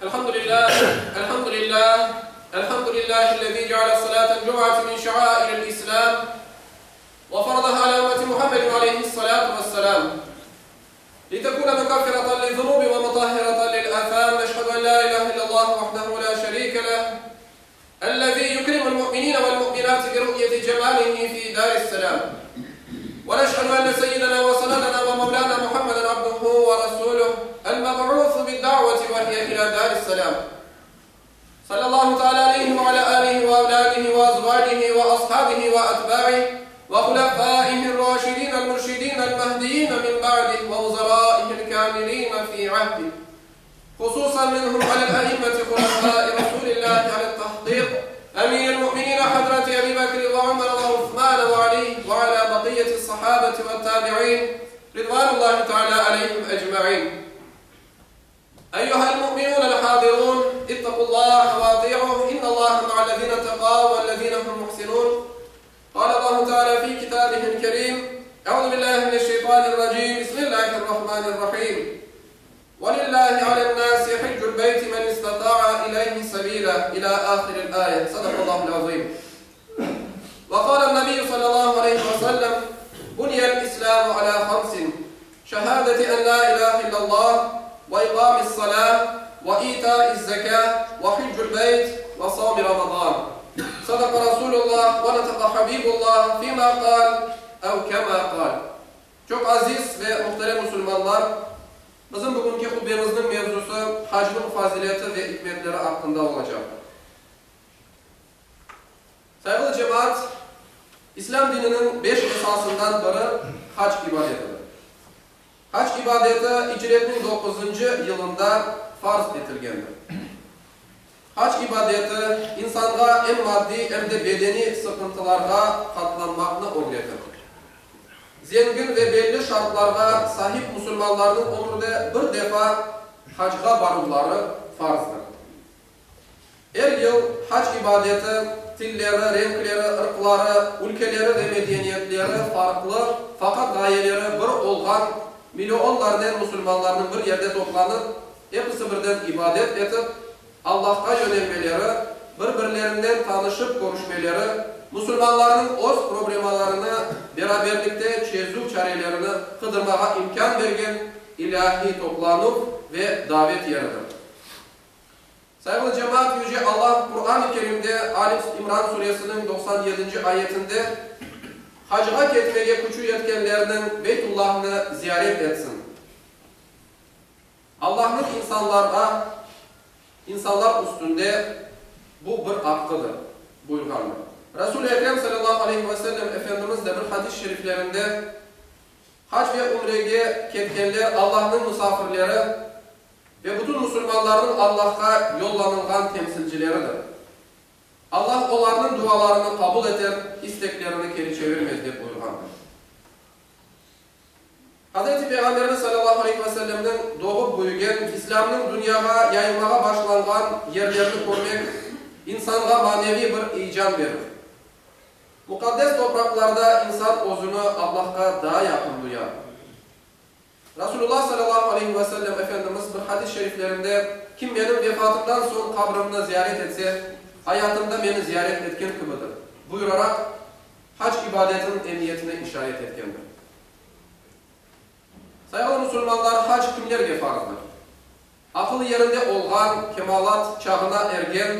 الحمد لله الحمد لله الحمد لله الذي جعل صلاة الجمعة من شعائر الإسلام وفرضها على أمة محمد عليه الصلاة والسلام لتكون مكفرة للذنوب ومطهرة للآثام نشهد أن لا إله إلا الله وحده لا شريك له الذي يكرم المؤمنين والمؤمنات برؤية جماله في دار السلام ونشهد أن سيدنا وسندنا ومولانا محمدا عبده ورسوله المبعوث بالدعوة وهي إلى دار السلام صلى الله تعالى عليه وعلى آله وأولاده وأزواجه وأصحابه وأتباعه وخلفائه الراشدين المرشدين المهديين من بعده ووزرائه الكاملين في عهده خصوصا منهم على الأئمة خلفاء رسول الله على التحقيق أمير المؤمنين حضرة أبي بكر وعمر وعثمان وعلي وعلى بقية الصحابة والتابعين رضوان الله تعالى عليهم أجمعين أيها المؤمنون الحاضرون اتقوا الله وأطيعوه إن الله مع الذين اتقوا والذين هم محسنون قال الله تعالى في كتابه الكريم أعوذ بالله من الشيطان الرجيم بسم الله الرحمن الرحيم ولله على الناس حج البيت من استطاع إليه سبيلا إلى آخر الآية صدق الله العظيم وقال النبي صلى الله عليه وسلم بني الإسلام على خمس شهادة أن لا إله إلا الله وإقام الصلاة وإيتاء الزكاة وحج البيت وصوم رمضان صدق رسول الله ونطق حبيب الله فيما قال أو كما قال Çoq aziz ve muhterem musulmanlar, bizim bugünki hutbemizniñ mevzusı hacnıñ fazileti ve ikmetleri aqqında olacaq. Sayğılı cemaat, İslâm dininiñ beş esasından biri hac ibadetidir. Hac ibadeti icretniñ doquzıncı yılında farz etilgendir. Hac ibadeti insanğa em maddiy, em de bedeniy sıqıntılarğa qatlanmaqnı ögretir. Zengin ve belli şartlarğa sahip musulmanlarnıñ ömürde bir defa hacğa baruvları farzdır. Er yıl hac ibadeti tilleri, renkleri, ırqları, ülkeleri ve medeniyetleri farqlı, faqat ğayeleri bir olğan millionlarnen musulmanlarnıñ bir yerde toplanıp, episi birden ibadet etip, Allahqa yönelmeleri, bir-birlerinen tanışıp körüşmeleri, musulmanlarnıñ öz problemalarını beraberlikte çezüv çarelerini qıdırmağa imkân bergen ilâhiy toplanuv ve davet yeridir. Sayğılı cemaat, Yüce Allah Quran-ı Kerimde Ali İmran suresiniñ 97-nci ayetinde, Hacğa ketmege küçü yetkenlerniñ Beytullahnı ziyaret etsin. Allahnıñ insanlarğa, insanlar üstünde bu bir aqqıdır, buyurğandır. Resul-i Ekrem salâllahu aleyhi ve sellem Efendimiz de bir hadis-i şeriflerinde, Hac ve ümrege ketkenler Allahnıñ musafirleri ve bütün musulmanlarnıñ Allahqa yollanılğan temsilcileridir. Allah olarnıñ dualarını qabul eter, isteklerini keri çevirmez, dep buyurğandır. Hazreti Peyğamberimiz salâllahu aleyhi ve sellemniñ doğıp büyügen, İslâmnıñ dünyağa yayılmağa başlanğan yerlerini körmek insanğa maneviy bir ican berir. Muqaddes topraqlarda insan özüni Allahqa daa yaqın duyar. Rasulullah salâllahu aleyhi ve sellem Efendimiz bir hadis-i şeriflerinde, Kim menim vefatımdan soñ qabrimni ziyaret etse, ayatında meni ziyaret etken kibidir, buyuraraq, hac ibadetiniñ emiyetine işaret etkendir. Sayğılı musulmanlar, hac kimlerge farzdır? Aqılı yerinde olğan, kemalat çağına ergen,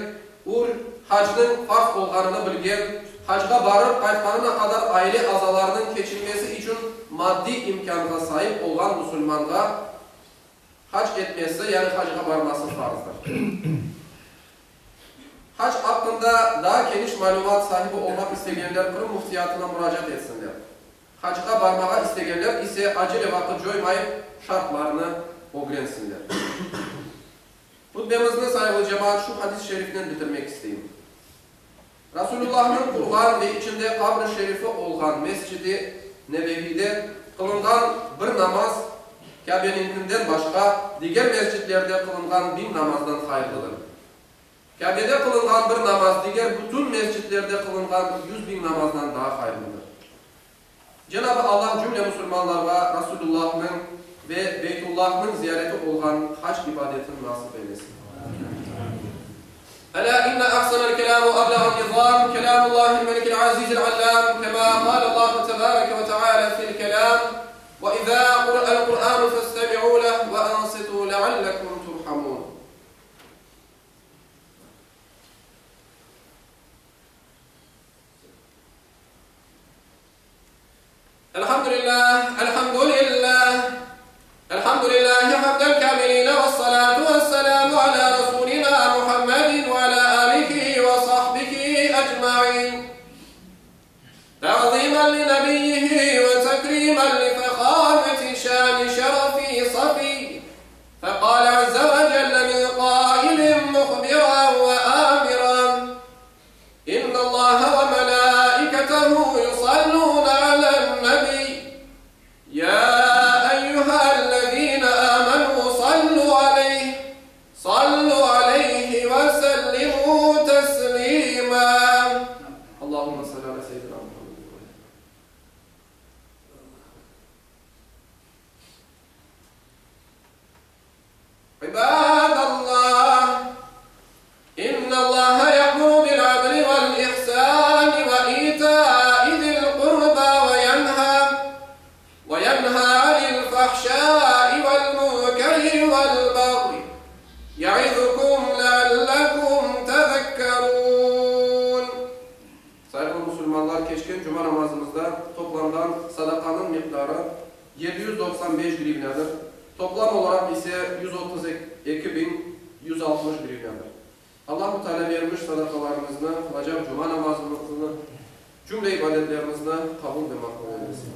ür, hacnıñ farz olğanını bilgen, hacğa barıp qaytqanına qadar aile azalarınıñ keçinmesi içün maddiy imkânğa saip olğan musulmanğa hac etmesi, yani hacğa barması farzdır. Hac aqqında daa keniş malümat sahibi olmaq istegenler Qırım Müftiyatına muracaat etsinler. Hacğa barmağa istegenler ise acele vaqıt coymayıp, şartlarnı ögrensinler. Hutbemizni, sayğılı cemaat, şu hadis-i şerifnen bitirmek isteyim. Rasulullahnıñ qurğan ve içinde qabr-ı şerifi olğan Mescid-i Nebeviyde qılınğan bir namaz Kâbeniñkinden başqa diger mescitlerde qılınğan biñ namazdan hayırlıdır. Kâbede qılınğan bir namaz diger bütün mescitlerde qılınğan 100.000 namazdan daa hayırlıdır. Cenab-ı Allah cümle musulmanlarğa Rasulullahnıñ ve Beytullahnıñ ziyareti olğan hac ibadetini nasip eylesin. ألا إن أحسن الكلام وأبلغ النظام كلام الله الملك العزيز العلام كما قال الله تبارك وتعالى في الكلام وإذا قرأ القرآن فاستمعوا له وأنصتوا لعلكم ترحمون الحمد لله الحمد لله الحمد لله حمد الكاملين والصلاة والسلام على رسولنا محمد وعلى آله وصحبه أجمعين تعظيما لنبيه وتكريما لفخامة شان شرف صفي فقال عز وجل من قائل مخبرا وآمرا إن الله وملائكته يصلون على النبي يا أيها الذين آمنوا صلوا عليه صلوا عليه وسلموا تسليما اللهم صل على سيدنا محمد عباد الله إن الله يأمر بالعدل والإحسان وإيتاء ذي القربى وينهى وينهى عن الفحشاء والمنكر والبغي يعظكم لعلكم تذكرون Sayğılı musulmanlar, keçken cuma namazımızda toplanğan sadaqanıñ miqdarı 795 grivnâdır, toplam olaraq ise 132160 grivnâdır. Allahu Teala bermiş sadaqalarımıznı, qılacaq cuma namazımıznı, cümle ibadetlerimizni qabul ve maqbul eylesin.